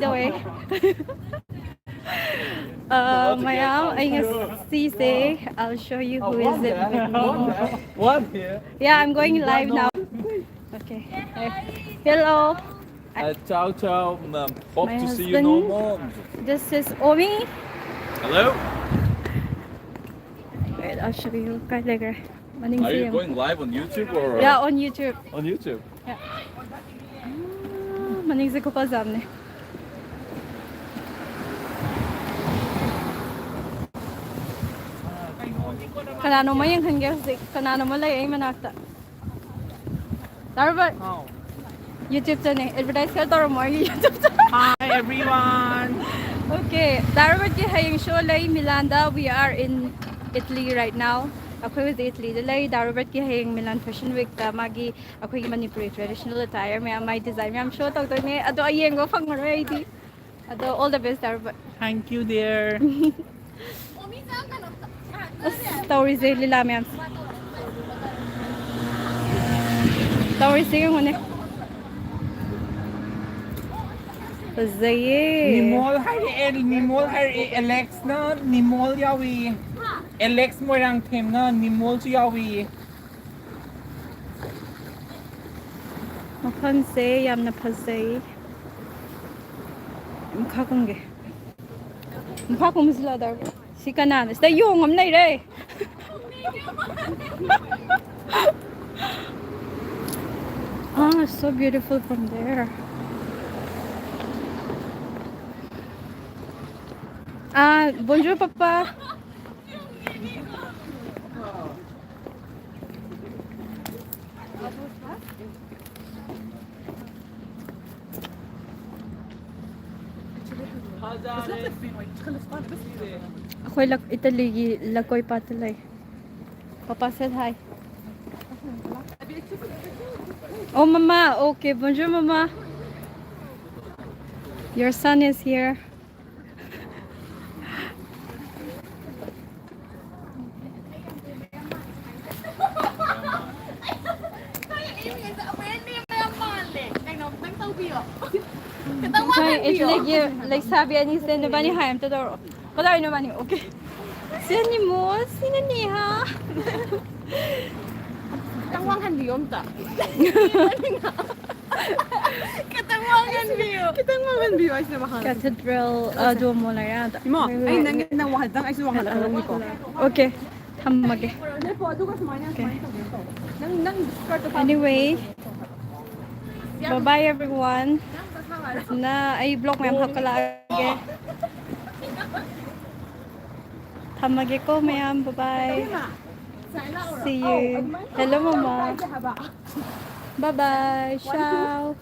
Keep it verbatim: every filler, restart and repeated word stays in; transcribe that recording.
ꯇꯧꯋꯦ꯫ ꯑ, ꯃꯌꯥꯝ, ꯑꯩ ꯉꯁꯤꯁꯦ, I'll show you who is it with me. One here. Yeah, I'm going live now. Okay. Hello. Uh, ciao, ciao. Um, hope My to see you no husband. More. This is Omi. Hello. Wait, I'll show you. ꯀꯥꯏ ꯂꯩꯈ꯭ꯔꯦ? ꯃꯅꯤꯡꯁꯦ Are you ꯌꯦꯡꯉꯨ꯫ Going live on YouTube or? Yeah, on YouTube. On YouTube. ꯃꯅꯤꯡꯁꯦ ꯈꯨꯐꯖꯕꯅꯦ꯫ ꯀꯅꯥꯅꯣꯃ ꯌꯦꯡꯍꯟꯒꯦ ꯍꯧꯖꯤꯛ꯫ ꯀꯅꯥꯅꯣꯃ ꯂꯩ ꯑꯩ ꯃꯅꯥꯛꯇ꯫ ꯇꯥꯔꯕ? How? YouTube channel advertise ꯈꯔ ꯇꯧꯔꯝꯃꯣ ꯑꯩꯒꯤ YouTube channel꯫ Hi everyone. Okay, ꯗꯥ ꯔꯣꯕꯔꯠꯀꯤ ꯍꯌꯦꯡ show ꯂꯩ ꯃꯤꯂꯥꯟꯗ, we are in Italy right now. ꯑꯩꯈꯣꯏ ꯍꯧꯖꯤꯛ ꯏꯇꯂꯤꯗ ꯂꯩ꯫ ꯗꯥ ꯔꯣꯕꯔꯠꯀꯤ ꯍꯌꯦꯡ ꯃꯤꯂꯥꯟ Fashion Weekꯇ ꯃꯥꯒꯤ ꯑꯩꯈꯣꯏꯒꯤ ꯃꯅꯤꯄꯨꯔꯤ traditional attire ꯃꯌꯥꯝ, ꯃꯥꯏ design ꯃꯌꯥꯝ show ꯇꯧꯗꯣꯏꯅꯦ꯫ ꯑꯗꯣ ꯑꯩ ꯌꯦꯡꯕ ꯐꯪꯉꯔꯣꯏ ꯑꯩꯗꯤ꯫ ꯑꯗꯣ all the best the Robert. Thank you, dear. ꯑꯁ, ꯇꯧꯔꯤꯁꯦ ꯂꯤꯂꯥ ꯃꯌꯥꯝꯁꯦ꯫ ꯇꯧꯔꯤꯁꯦ ꯌꯦꯡꯉꯨꯅꯦ꯫ ꯐꯖꯩꯌꯦ꯫ ꯅꯤꯃꯣꯜ ꯍꯥꯏꯔꯛꯑꯦ, ꯅꯤꯃꯣꯜ ꯍꯥꯏꯔꯛꯑꯦ, ꯑꯦꯂꯦꯛꯁꯅ ꯅꯤꯃꯣꯜ ꯌꯥꯎꯏ꯫ ꯑꯦꯂꯦꯛꯁ ꯃꯣꯏꯔꯥꯡꯊꯦꯝꯅ ꯅꯤꯃꯣꯜꯁꯨ ꯌꯥꯎꯏ꯫ ꯃꯐꯝꯁꯦ ꯌꯥꯝꯅ ꯐꯖꯩ꯫ ꯃꯈꯥ ꯀꯨꯝꯒꯦ꯫ ꯃꯈꯥ ꯀꯨꯝꯁꯤ ꯂꯥꯎ ꯗꯥ ꯔꯣꯕꯔꯠ꯫ ꯁꯤ ꯀꯅꯥꯅꯣ? ꯁꯤꯗ ꯌꯣꯡ ꯑꯃ ꯂꯩꯔꯦ꯫ Ah, so beautiful from there. Ah, bonjour, papa. ꯑꯩꯈꯣꯏ ꯂꯛ-, ꯏꯇꯂꯤꯒꯤ ꯂꯀꯣꯏ ꯄꯥꯠꯇ ꯂꯩ꯫ Papa said hi. Oh, mama. Okay, bonjour, mama. Your son is here. ꯑꯩꯁꯨ ꯂꯩꯒꯦ꯫ ꯂꯩꯁꯥꯕꯤ ꯑꯅꯤꯁꯦ ꯅꯕꯥꯅꯤ ꯍꯥꯏ ꯑꯝꯇ ꯇꯧꯔꯛꯑꯣ꯫ ꯀꯗꯥꯏꯅꯣ ꯅꯕꯥꯅꯤ? ꯑꯣꯀꯦ꯫ ꯁꯤ ꯅꯤꯃꯣ, ꯁꯤꯅ ꯅꯦꯍꯥ꯫ ꯈꯤꯇꯪ ꯋꯥꯡꯍꯟꯕꯤꯌꯣ ꯑꯝꯇ꯫ ꯈꯤꯇꯪ ꯋꯥꯡꯍꯟꯕꯤꯌꯣ꯫ ꯈꯤꯇꯪ ꯋꯥꯡꯍꯟꯕꯤꯌꯣ, ꯑꯩꯁꯤꯅ ꯃꯈꯥꯗ꯫ Cathedral, ꯑ, Duomo ꯂꯩꯔꯦ ꯑꯗ꯫ ꯏꯃꯣ, ꯑꯩ ꯅꯪ, ꯅꯪ ꯋꯥꯡꯍꯜꯂꯛꯇꯪ ꯑꯩꯁꯨ ꯋꯥꯡꯍꯜꯂꯛꯑꯒꯦꯀꯣ꯫ ꯑꯣꯀꯦ, ꯊꯝꯃꯒꯦ꯫ ꯂꯦꯞꯄꯣ, ꯑꯗꯨꯒ ꯁꯨꯃꯥꯏꯅ, ꯁꯨꯃꯥꯏꯅ ꯇꯧꯒꯦ ꯇꯧꯕ꯫ ꯅꯪ, ꯅꯪ skirtꯇꯣ ꯄꯥꯏꯔꯣ꯫ Anyway, bye bye everyone. ꯐꯖꯅ ꯑꯩ vlog ꯃꯌꯥꯝ ꯍꯥꯞꯀꯠꯂꯛꯑꯒꯦ꯫ ꯊꯝꯃꯒꯦꯀꯣ ꯃꯌꯥꯝ, bye bye. See you. Hello ꯃꯃꯥ. Bye bye. Ciao.